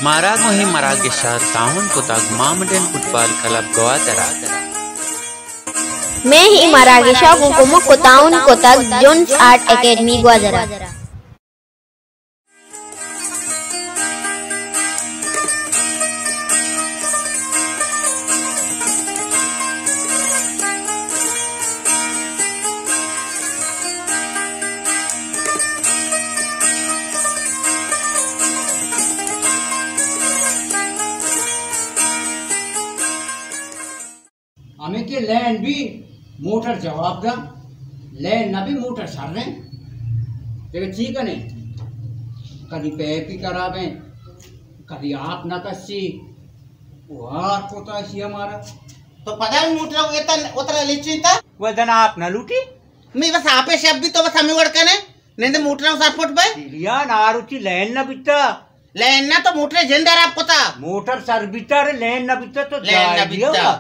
مارا گوں اے مراگش ءَ تعاون کتگ مامڈن فٹبال کلب گوادر ءَ۔ مئے اے مراگش ءَ گوں کمک ءُ تعاون کتگ جونز آرٹ اکیڈمی گوادر ءَ۔ ہمے کہ لین بی موٹر جواب دا، لین نہ بی موٹر شر ایں۔ دگہ چی کنے؟ کدی پیپی خراب ایں، کدی آپ نہ کشی، وار کوتا اشی ہمارا۔ تو پدا موٹر اتن اترا لچی تا؟ وہ دن آپ نہ لوٹی؟ نہیں، بس آپے شپ بی تو بس ہمیں وڑ کنے۔ نند موٹر سر پٹ بے؟ دلیا ناروچی لین نہ بیتا۔ لین نہ تو موٹر جند خراب کتا۔ موٹر سر بیتا رے، لین نہ بیتا تو لین نہ جائے بیتا۔ دیا۔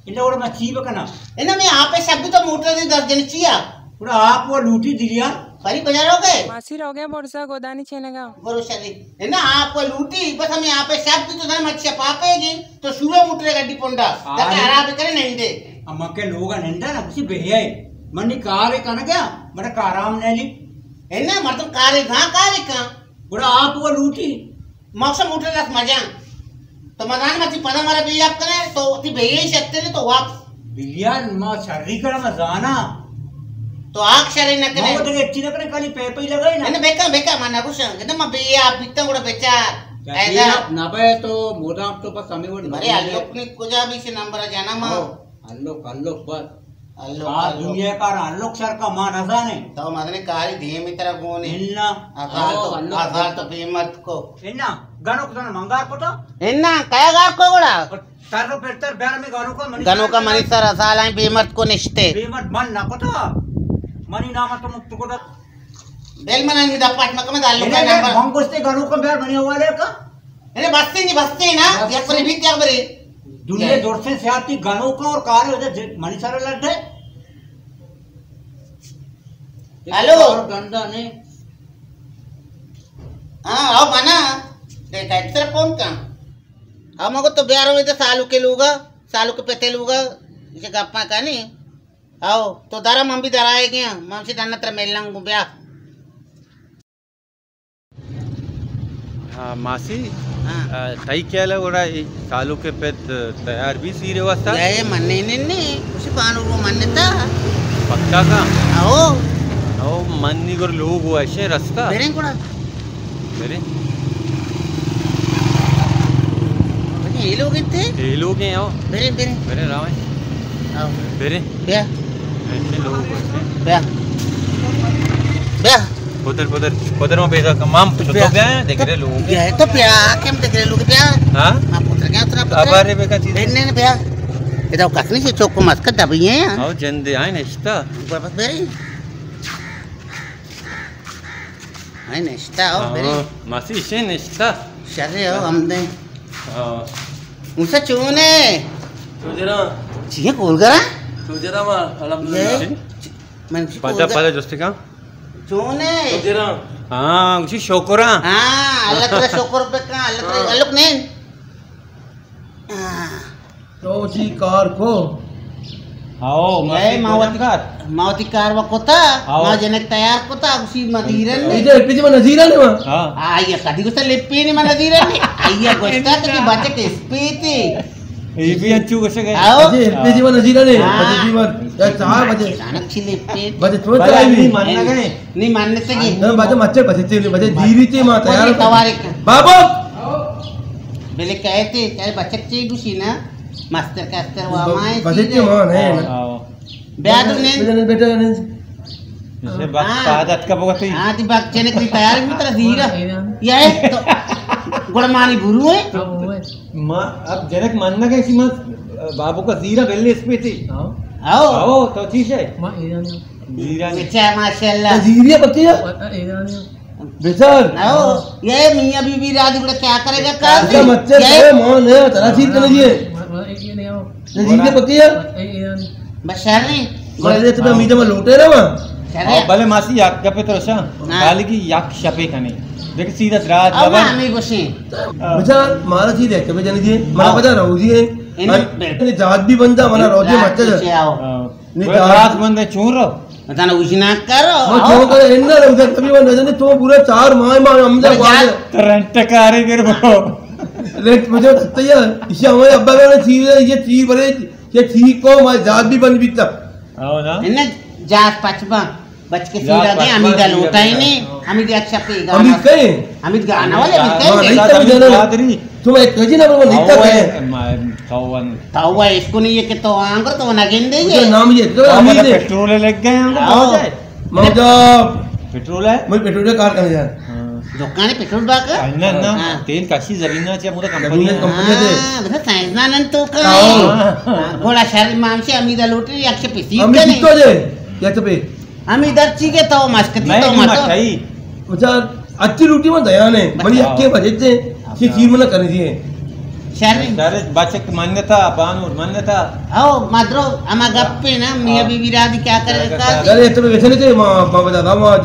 انہیں وڑ میں چی بکنا؟ انہیں میں آپے شپ بی تو موٹر دی دس جن چیا؟ گڑا آپ وہ لوٹی دلیا۔ بری بجار ہو گئے؟ ماسی رو گیا برزا گودانی چینگا۔ برو شری۔ انہیں آپ وہ لوٹی، بس ہمیں آپے شپ بی تو دن مچھے پاپے گی، تو شوے موٹر گڈی پنڈا۔ آ۔ تاکہ خراب کرے نہیں دے۔ اما کے لوگا نندا نا، کسی بے ہے۔ منی کار ہے کنا گیا، منا کارام نہیں لی۔ انہیں مردم کارے گاں کارے کاں۔ گڑا آپ وہ لوٹی۔ ما اسا موٹر دست مجاں۔ تو مزان ما تی پدا مارا بے آپ کنے، تو تی بے ہی شکتے نے تو واپس۔ بلیان ما شری کرا ما زانا۔ تو آگ شری نہ کنے۔ ما تو اچھی نہ کنے، کالی پے پے لگائی نا۔ انہیں بیکا، بیکا، ما نہ گوشاں۔ کہتے ما بے آپ بیتا گڑا بیچار۔ جب بے آپ نہ بے تو مودام تو بس ہمیں وہ نہ بے۔ ارے الوک نے کجا بھی سے نمبر جانا ما۔ او۔ ہلوک، ہلوک بس۔ ہلوک، آ ہلوک۔ دنیا کار ہلوک سر کا ما نہ زانے۔ تو مدنے کاری دیمی ترا گونے۔ انا۔ آزار او، تو، ہلوک آزار بس۔ تو بے مرد کو۔ انا، گنوک زن منگار کو تو؟ انا، کیا گار کو گڑا؟ تر رو پھر تر بیر میں گنوک منی گنوک منی سر ازال ہیں بے مرد کو نشتے۔ بے مرد من نہ کو تو۔ منی نام تو مکت کو تو۔ بیل من انمی دپاٹ مکم دا لوکا نمبر۔ من گوشتے گنوکا بیار منی حوالے کا۔ ارے بستے نی بستے نا، بس۔ یک بری بیت یک بری۔ دنیا جائے۔ دور سے سیاتی گنوکا اور کارے وجہ جے منی سر لڈ ہے۔ ہلو۔ اور گندا نے۔ ہاں، آؤ منا۔ دے ٹائپ سر فون کا۔ ہاں، مگو تو بیارو ادھر سالو کے لوگا، سالو کے پتے لوگا، اسے گپا کا نہیں۔ او، تو درا من بھی درائے گیا، من سے دن تر ملنگ گو بیا۔ ہاں، ماسی، ہاں۔ آ، تئی خیال ہے گڑا اے سالو کے پت تیار بھی سیرے واسطہ؟ اے من نے، نے، نے، اسے بانو کو من نے تا۔ پکا کا؟ او۔ او، من نی گر لوگ ہوا ایشے رستہ۔ بریں گڑا۔ برے۔ اے لوگ انت؟ اے لوگ ہیں، آؤ۔ برے، برے۔ برے، راویں۔ آؤ۔ برے۔ بیا۔ ایسے لوگ ہوتے ہیں۔ بیا۔ بیا۔ پتر، پتر، پتر میں پیدا کم، ہم تو بیا۔ بیا، دیکھ رہے لوگ۔ بیا، تو بیا، کم دیکھ رہے لوگ، بیا۔ ہاں؟ ہاں، پتر کیا اترا پتر؟ ابارے بے کا چیز؟ نہیں، نہیں، بیا۔ ادھر کس نہیں سے چوک کو مسکت دبی ہیں۔ آؤ، جندے آئے نشتا۔ بس، بس، برے۔ ہاں، نشتہ، او، ہاں، برے۔ ماسی، ایشے نشتہ۔ شرے، او، ہمدے۔ ہاں۔ موسیٰ چونے؟ چوجرا۔ چیئے کول کرا؟ چوجرا ما، الحمدللہ۔ یہ، من پتا، پتا جستے کا؟ چونے؟ چوجرا۔ ہاں، اسی شکر ہاں۔ ہاں، اللہ تعالیٰ شکر پہ کا، اللہ تعالیٰ، ہاں۔ اللہ نے۔ ہاں۔ تو وتی کار کو؟ ہاؤ، ما اے وتی ما کجا وتی کار؟ ما وتی کار و کتا، ہاؤ۔ ما جنک تیار کتا، اسی ما دیرن نے۔ اے جو ایل پی جی ما نزیرن نے ما۔ ہاں۔ آ، یہ کدی گوشتا لپی نے ما نزیرن نے۔ آ، یہ گوشتا تو کہ بچک اسپیتی۔ اے بھی انچو گوشے گئے۔ ہاؤ۔ اجے ایل پی جی ما نزیرن نے، ہاں۔ بچے جی ما، یا چار بجے۔ اچانک چی لپی۔ بچے تو بھلا چلائی نہیں بھی۔ ماننا گئے۔ نہیں ماننے سے گئے۔ ہاں، بچے مچے بچے چے، بچے دیری چے ما تیار۔ توارے کا۔ بابا۔ بلے کہتے، چاہے بچک چے گوشی نا، مستر کستر و ہمائیں بچک چیزیں۔ مان ہے نا۔ آؤ۔ بیا تو نے۔ بیٹا نے۔ جسے بخت ہاں۔ عادت کا بگتی۔ ہاں، تی بخت چنے کوئی تیار بھی ترا زیرا۔ یہ ہے تو۔ گڑ مانی برو ہے۔ ما، اب جنک من نہ کسی ما بابو کا زیرا بلے اسپیتی۔ ہاں۔ آؤ۔ آؤ، تو چیز ہے۔ ما ایرانی۔ زیرا نہیں۔ اچھا، ماشاءاللہ۔ زیرا پکی ہے؟ ایرانی۔ بچار۔ او، یہ میاں بی بی راضی بڑا کیا کرے گا کار؟ ایسا مچھر یہ کرے، ماں نے ترا چیز کرے یہ۔ یہ نہیں ہو۔ یہ چیز پکی ہے؟ بشر نہیں۔ گوڑے تو میدے میں لوٹے رہا۔ او بلے ماسی یک گپے ترشا، ہاں۔ خالی کی یک شپے کنے۔ دیکھ سیدھا دراج او خبر۔ ہمیں گوشیں۔ بچار مارا چی دیکھ بے جنگی، منا ہاں۔ پتا روزی ہے۔ ان بل- جات بھی بنتا، منا روزی مت دے۔ ہاں۔ نہیں، وہ جات۔ دراج بندے چون رو؟ متانا اجنا کرو، ما آؤ۔ چون کرے، ان روزی کبھی وہ نہ جانے، تو پورا چار ماہ ما ہم جا بلے جات۔ تو رنٹ کارے گر برو۔ رنٹ مجھے تیار، اسے ہمارے ابا کا چیز ہے، یہ چیز بڑے، یہ چیز کو ہمارے جات بھی بند بیتا۔ آؤ نا۔ ان جات پچ با۔ بچ کے سیرا دے، حمید لوٹائے نے، حمید یک شپے گانا۔ حمید کئے؟ حمید گانا والے، حمید کئے؟ ہاں، نہیں تو جانا۔ تو ایک کجی نہ بول، نہیں تو کئے؟ تو وہ اس کو نہیں ہے کہ تو آنگر تو نہ گندے یہ۔ نام یہ تو حمید ہے۔ پٹرول لگ گئے ہیں۔ موجا۔ پٹرول ہے؟ مجھے پٹرول کار کرنے جا۔ دکان پٹرول باک؟ نہ، نہ، ہاں۔ تیل کشی زمین چے، مجھے کمپنی زمین ہے۔ کمپنی ہے۔ ہاں، بس سائنسدان تو کا۔ گوڑا شر مام سے حمید لوٹے، یک شپے سیب ہمیں کنے۔ کتو دے، یا تو پہ۔ ہمیں در چی کے تو مسکتی میں تو تو مت۔ مٹھائی۔ اچھا، اچھی روٹی من دیانے، منی اکے بجے تے، کہ چیر من کرنی تھی۔ شر۔ شر بچک منتا، بانور منتا۔ او، مدرو، اما گپے نا، میاں بی بی رادی کیا کرے کا؟ ارے، تو ویسے نہیں تھے، ما، ما بتا، ما،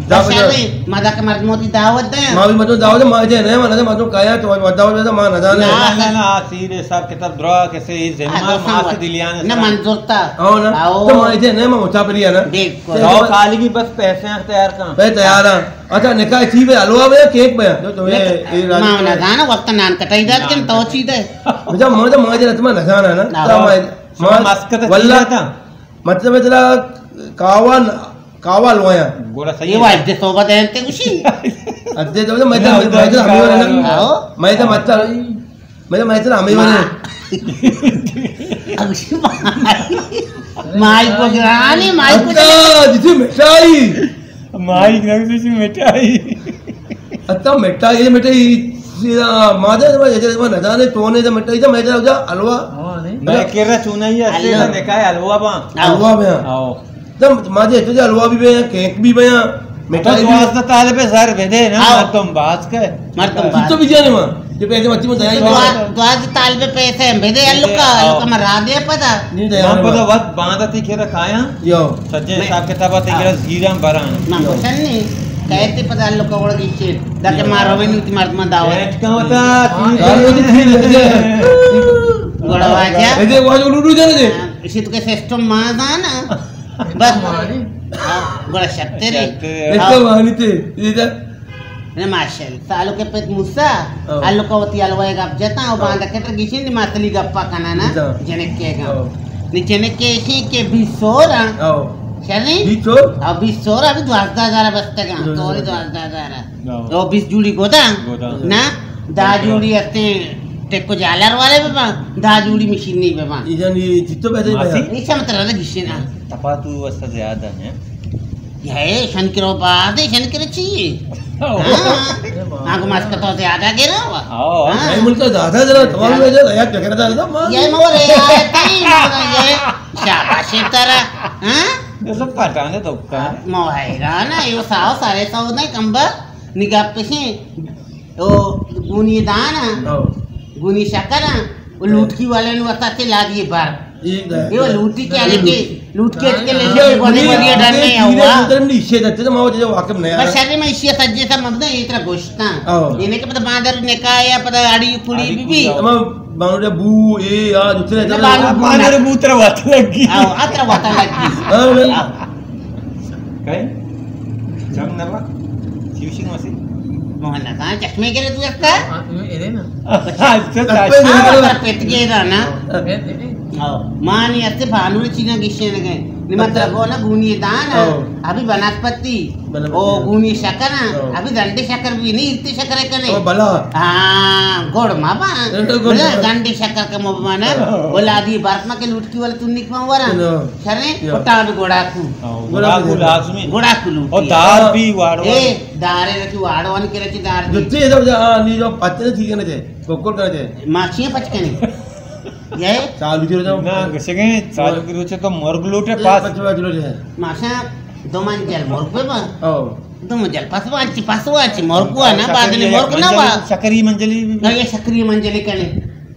دا بتا۔ شر، ما دا کے مردموتی دعوت دے۔ ما بھی مردم دعوت دے، ما جے نہیں، ما نہ، مردم کایا، تو ما دعوت دے، ما نہ جانے۔ نہ، نہ، نہ، آ سیر سر کتاب درا کسے ذمہ ما سے دلیان نہ منظور تا۔ او نا۔ تو ما جے نہیں، ما مچا پریا نا۔ بالکل۔ تو خالی بھی بس پیسے اختیار کن۔ پہ تیار ہاں۔ اچھا، نکاح چی بے، حلوا بے، کیک بے؟ جو تمہیں نہ، اے راج ما نہ جانا، وقت نان کٹائی دات کن تو چی دے۔ مجھے، مجھے، مجھے نہ تمہیں نہ جانا نا۔ نہ۔ تو ما، ما مسکت واللہ چی تھا؟ مطلب ہے تیرا کاوا، کاوا لوایا۔ گوڑا صحیح یہ ہے۔ واجد صحبت ہے تے خوشی۔ ادے تو میں تو، میں تو ہمیں والا نا۔ آؤ۔ میں تو مت میں تو، میں تو ہمیں والا۔ مائی کو گرانی، مائی کو اچھا، جیسے مٹھائی۔ مائی گرانی جیسے مٹھائی۔ اچھا، مٹھائی، یہ مٹھائی، مادہ، یہ نہ جانے تو نے مٹھائی، میں جا حلوا۔ میں کہہ رہا چونا ہی ہے، نکاح حلوا با۔ حلوا با۔ آؤ۔ دم ماجے تو حلوا بھی بیا، کیک بھی بیا، مٹھائی بھی۔ دوازدہ طالب زر بدے نا، آؤ۔ مردم باز کے۔ مردم باز۔ تو بھی جانے ما، یہ پیسے مچی من دیا۔ دوا-، دوازدہ طالب پیسے بدے، الکا، آؤ۔ الکا مرا دے پتا۔ نہیں دیا ما پتا وقت باندھا تھی کھیرا کھایا۔ یو۔ سجے حساب کتاب تے گرا زیرا بران۔ نا، یو۔ پسند نہیں۔ کہتے پتا الکا وڑ گئی چیز۔ دا کہ مارو میں نہیں مردم دعوت۔ بیٹھ کا ہوتا، گڑا واجہ۔ اے دے واجہ لوڈو جانے دے۔ ہاں، اسی تو کے سسٹم ما زانا۔ بس۔ ہاں، گڑا شترے۔ شترے۔ ایک تو وانی تے، یہ جا۔ نہ، ماشاءاللہ۔ سالو کے پت موسیٰ، او۔ الو کا وتی الوائے گپ جتا، او او۔ باندا کٹر گیشین دی ماتلی گپا کنا نا، جا۔ جنک کے گا۔ او۔ نی جنک کے شی کے بیس سور ہاں۔ او۔ شریں؟ بیس سور؟ او بیس سور، ابھی دوازدہ ہزار بستگا، او۔ توری دوازدہ ہزار۔ او۔ او بیس جوڑی گودا؟ گودا۔ نا، دا جوڑی ہستے ٹکو جالر والے ببا، دا جوڑی مشینی ببا۔ ایشانی جتو پیسے ماسی؟ ایشا مطلب ہے گیشین ہاں۔ تپا تو واسطہ زیادہ ہے۔ یہ شن کرو بعد، شن کرو چی؟ ہاں۔ آگو ماسک تو زیادہ گرو۔ ہاں۔ ہاں۔ یہ ملک زیادہ ذرا تمام میں زیادہ یاد کر رہا تھا۔ یہ مور ہے، یہ شاباش ترا۔ ہاں؟ یہ سب پٹانے تو کا۔ مو حیران ہے، یہ ساو سارے ساو نہیں کمبا نگاہ پشیں۔ او گونی دان ہاں۔ ہاں۔ گونی شکر ہاں۔ وہ لوٹکی والے نے واسطہ تے لا دیے بار۔ یہ وہ لوٹی کیا لے کے، لوٹکی اٹکے لے کے بنے بنے ڈرنے ہوا۔ ادھر میں ایشے جاتے تو میں وہ واقف نہیں آیا۔ بس شرے میں ایشے سجے سا مبدا یہ طرح گوشتا۔ ہاں۔ یہ نہیں کہ پتہ باندر نکاح یا پتہ اڑی کڑی بی بی۔ ہم بانو بو اے آ دوسرے نہ، بانو بو نہ۔ بانو بو ترا وات لگی۔ آؤ، آ ترا وات لگی۔ ہاں، بھائی۔ آؤ۔ کئے؟ جنگ نہ با؟ چیوشی ماسی؟ موہن نہ کہاں، چشمے گرے تو اس کا؟ ہاں، تمہیں ارے نا۔ اچھا، اچھا، اچھا۔ ہاں، پر پیت گئے دا نا۔ ہاں۔ آؤ۔ مانی اسے بانو چینا گشے نہ گئے۔ نمت اچھا۔ رگو نا گونی دان، آؤ۔ ابھی بناسپتی۔ بلے او بلے۔ گونی شکر ہاں، ہاں۔ ابھی دنڈے شکر بھی نہیں، ارتے شکر ہے کنے۔ او بلا۔ ہاں، گوڑ ما با۔ اے تو گوڑ بلے ما۔ دنڈے شکر کا مبانا، ہاں۔ ولادی برف ما کے لوٹکی والا تنی کما ورا۔ ہاں۔ شرے، ہاں۔ پٹا بھی گوڑا کو۔ ہاں، گوڑا گوڑا کو کو۔ لازمی۔ گوڑا کو لوٹی۔ او دار بھی واڑو۔ اے، دارے رکھی واڑو ان کے رکھی دار بھی۔ جتی ہے تو جا، ہاں، نہیں جو پتہ نہیں ٹھیک ہے نا جے، کوکر کا جے۔ ماچیاں پچ کے نہیں۔ یہ؟ چالو جو جاؤ۔ نا، گسگیں، چالو کی روچے تو مرگ لوٹے پاس۔ پچ پچ لوٹے۔ ماشا، دو منزل مرگ پہ با۔ او۔ دو منزل پس واچی، پس واچی، مرگ ہوا نا، بعد میں مرگ نہ ہوا۔ شکری منزلی بھی۔ نا، یہ شکری منزلی کنے۔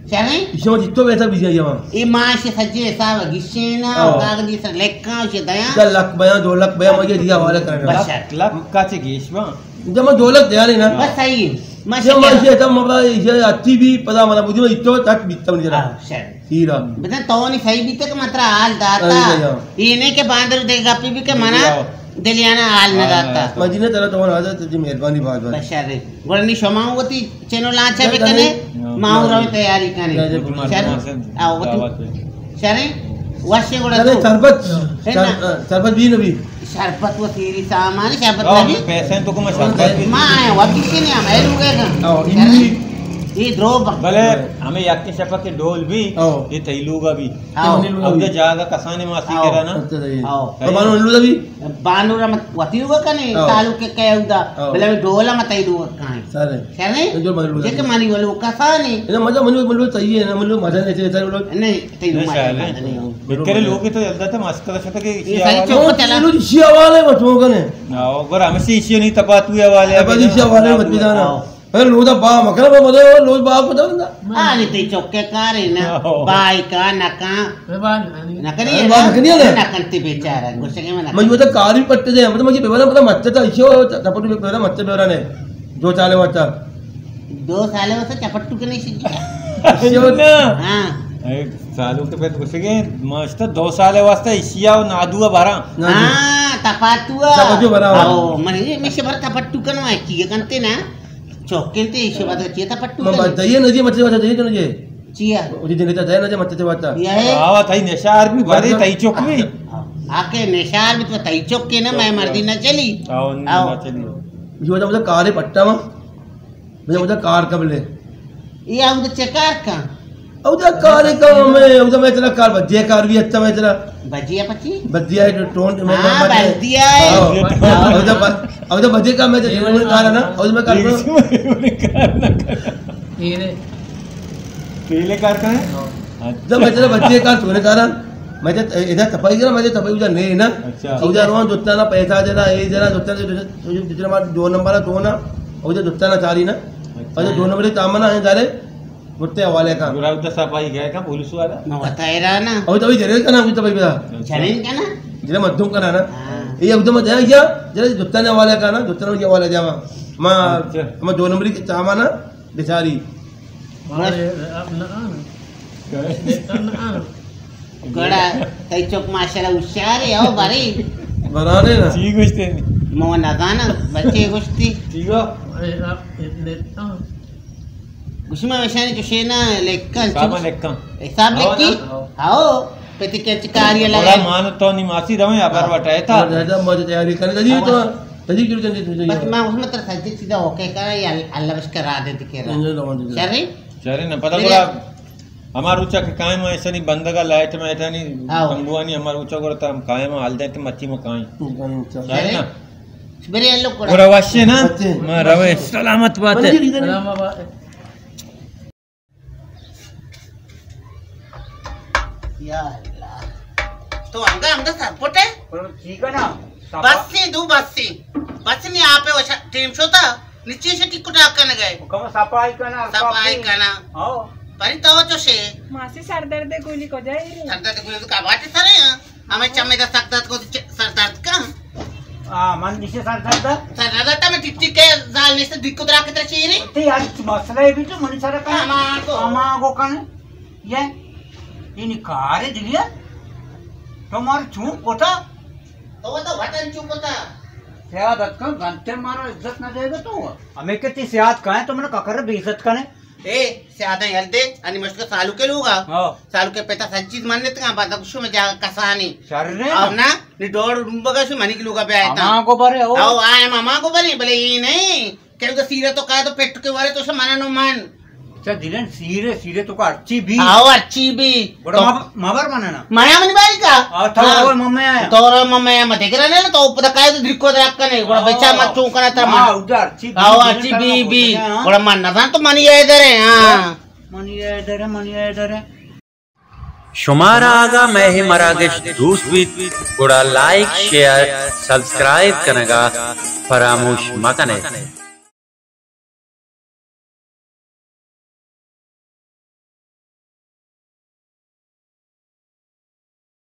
شریں؟ ایشاں جتو بہتر بیجاں جوان۔ اے ماش سجے حساب گشینا، او۔ کاغذی سر لکھاں، اسے دیاں۔ جا لکھ بیاں، دو لکھ بیاں، مجھے دیا حوالہ کرنا۔ بس شر۔ لکھ کا چے گیش باں؟ جا ما دو لکھ دیاں نا۔ بس صحیح ہے۔ ما جا ما شکر۔ اسے تم مبا، اسے اتی بھی پدا منا بودی، ما اتو تک بیتا منی جرا۔ ہاں، شر۔ تیرا۔ بزاں تو نی صحیح بیتا کہ من ترا حال داتا۔ ہاں، ہاں۔ اے نہیں کہ باندر دے گپی بھی کہ منا دلیانا حال نہ داتا۔ مدینہ ترا تو حاضر، تجھے مہربانی بات بات۔ بشر۔ گڑا نی شما وتی چینو لانچا بکنے، ما رو تیاری کنے۔ شر۔ آ، وتی۔ شریں؟ وشے گڑا تو۔ شربت۔ شربت بھی نبی۔ شربت و تیری سامان، شربت نبی۔ پیسے تو کو میں شربت بھی۔ ما آیا، وقت سے نہیں، ہم اے لوگ ہیں۔ یہ دروب۔ بلے ہمیں یک شپا کے ڈول بھی، یہ تئی لوگا بھی۔ او۔ جاگا کسانے ماسی کرا نا۔ او۔ بانو لوگا بھی۔ بانو را مت وتی لوگا کنے، او۔ تعلق کے کہے اودا۔ او۔ بلے ہمیں ڈولا مت ای لوگا کائیں۔ سرے۔ شریں؟ جو منی لوگا۔ جے کہ منی ولو کسانے۔ انا مطلب منی ولو صحیح ہے نا، منی مزہ نہیں چاہیے، سر ولو۔ نہیں، تئی لوگا نہیں۔ بکرے لوگ تو جلدا تھا مسکرا شتا کہ اسی حوالے۔ لوگ اسی حوالے مت ہو کنے۔ او، گور ہمیں سے اسی نہیں تپا تو حوالے۔ تپا اسی حوالے مت بھی جانا۔ او۔ اے لودا با مکن، با مدے لودا با کو دندا۔ آ، نی تئی چوکے کارے نا۔ آہو۔ بائی کا نکا۔ اے با نکنی۔ نکنی اے نا؟ با نکنی نا؟ نکنتی بیچارہ، گوشے کہ من من یودا کاری پٹے دے، مطلب مجھے بیورا پتا مچتا ایشو، تپٹو بیورا مچتا بیورا نے۔ دو سالے وتا۔ دو سالے وتا چپٹو کنے سی۔ ایشو۔ ہاں۔ اے سالو کے پہ گوشے کہ ماشتا دو سالے واسطہ ایشیا و نادو بھرا۔ ہاں، تپاتو۔ تپاتو بھرا۔ او، من یہ میشے بھر تپٹو کنو ہے، چیئے کنتے نا۔ چوکیں تے ایشی واسطہ چیا تپٹو من کنے؟ بس دئیے نجی مچے واسطہ دئیے تو نجی۔ چیا؟ او جی دنے تا دئے نجی مچے واسطہ۔ یہ ہے۔ آوا تئی نشار بھی بھرے، تئی چوک بھی۔ آکے نشار بھی تو تئی چوک کے نا، میں مردی نہ چلی۔ آو، نہ چلی۔ یہ وجہ مجھے کارے پٹا وا۔ مجھے وجہ کار قبلے۔ یہ ہم تو چکار کا۔ اودا کار کم ہے، اودا میں ترا کار بجے کار بھی اچھا میں ترا۔ بجے پچی؟ بجے ہے ٹون میں ہاں، بجے۔ بجے ہے۔ ہاں۔ اودا ب-، اودا بجے کا میں ترا کار ہے نا، اودا میں کار کروں۔ یہ نے۔ پہلے کار کا ہے؟ ہاں۔ اودا میں ترا بجے کار تو نے کارا۔ میں تے ادا تپائی کرا، میں تے تپائی اودا نہیں نا۔ اچھا۔ اودا روان دوتانا پیسہ دینا، یہ دینا، دوتانا، دوتانا، دوتانا، دو نمبر ہے، دو نا۔ اودا دوتانا چاری نا۔ اچھا۔ اودا دو نمبر تامنا ہے دارے۔ گٹے حوالے کا۔ گڑا اودا صفائی گئے کا پولیس والا؟ ما وتا حیران ہاں۔ او تو جنین کا نام کتا بھائی بتا۔ جنین کا نا؟ جنین مردم کا نا نا۔ ہاں۔ یہ اودا مت ہے کیا؟ جنین دوتانے حوالے کا نا، دوتانے کے حوالے جاوا۔ ما، اچھا۔ ما دو نمبری کے چاما نا، بیچاری۔ بس۔ گڑا، تئی چوک ماشاءاللہ ہوشیار ہے، او بری۔ برانے نا۔ چی گوشتے؟ مو نزانا، بچے گوشتی۔ چی گو؟ گوشی ما وشانی چوشے نا لکھن، حساب چوش-، لکھن۔ حساب ہاؤ لکھی؟ نا۔ ہاؤ، پتی کے چکاری لگے۔ بڑا مان تو نی ماسی رویں، ابر ہاں۔ وٹائے تا۔ اور زیادہ مزہ تیاری کرے، تجی تو، تجی کیوں چندے تجی؟ بس ما اس میں تر سجے چیزا اوکے کرا، یا ال-، اللہ بس کرا دے تے کرا۔ شریں؟ شریں نا، پتہ بڑا ہما روچا کہ قائم ایسا نہیں بندگا لائٹ میں ایسا نہیں ہاؤ۔ تمبوانی ہما روچا کرتا ہم قائم حال دے تے مچی مکائیں۔ شریں؟ شریں نا؟ برے اللہ کرا۔ گڑا واشے نا؟ اچھا۔ ما روے سلامت بات ہے۔ سلام آباد۔ یا اللہ۔ تو انگا، انگا سرپٹ ہے؟ پر ٹھیک ہے نا؟ بس سی دو بس سی۔ بس نہیں آپ ہے، ٹیم شو تا۔ نچے سے ٹک ٹاک کرنے گئے۔ کم صفائی کرنا، صفائی کرنا۔ ہاں۔ پری تو چوشے۔ ماسی سر درد گولی کو جائے۔ سر درد گولی تو کباٹے سرے ہیں۔ ہمیں چمے دا سر درد کو چ-، سر درد کا۔ آ، من دیشے سر درد۔ سر درد تا میں ٹک ٹک کے زال نیستے دکھ کو درا کے ترا چیری۔ تی ہر مسئلہ ہے بھی تو منی سر کا۔ ہما کو۔ ہما کو کن۔ یہ، یہ نکارے دلیا۔ تو مار چون کوتا۔ تو تو وطن چون کوتا۔ سیادت کن گنتے مارا عزت نہ دے گا تو۔ ہمیں کہ تی سیاد کائیں تو من ککر بے عزت کنے۔ اے، سیاداں یل دے، انی مشکل سالو کے لوگا۔ ہاں۔ سالو کے پتا سچ چیز من نتگا، بعد شو میں جا کسانی۔ شر ہے۔ او نا، نی ڈوڑ ڈومبگا شو منی کے لوگا بیا ایتا۔ اما کو برے ہو۔ او، آئے ماما کو برے، بلے یہ نہیں۔ کہ تو سیرے تو کہا تو پٹ کے ورے تو شو منا نو من۔ اچھا، دلن سیرے، سیرے تو کا ارچی بھی۔ آو ارچی بھی۔ گڑا تو ما، ما بر منا نا۔ مایا منی باری کا؟ آ، تو ہاں۔ رو مما آیا۔ تو رو مما آیا، ما دیکھ رہا نا، تو پتا کہا تو درکو درک کنے، گڑا ہاں۔ بچا مت چون کنا تر ہاں، من۔ ادھر ارچی بھی، آو دلن ارچی کرنا بھی، بھی۔ بوجھے، ہاں۔ گڑا من نزان تو منی ہے ادھر ہے، ہاں۔ منی ہے ادھر ہے، منی ہے ادھر ہے۔ شمارا اگاں مئے مراگش دوست بیت، گڑا لائک، شیئر، سبسکرائب کنگا فراموش مکنے۔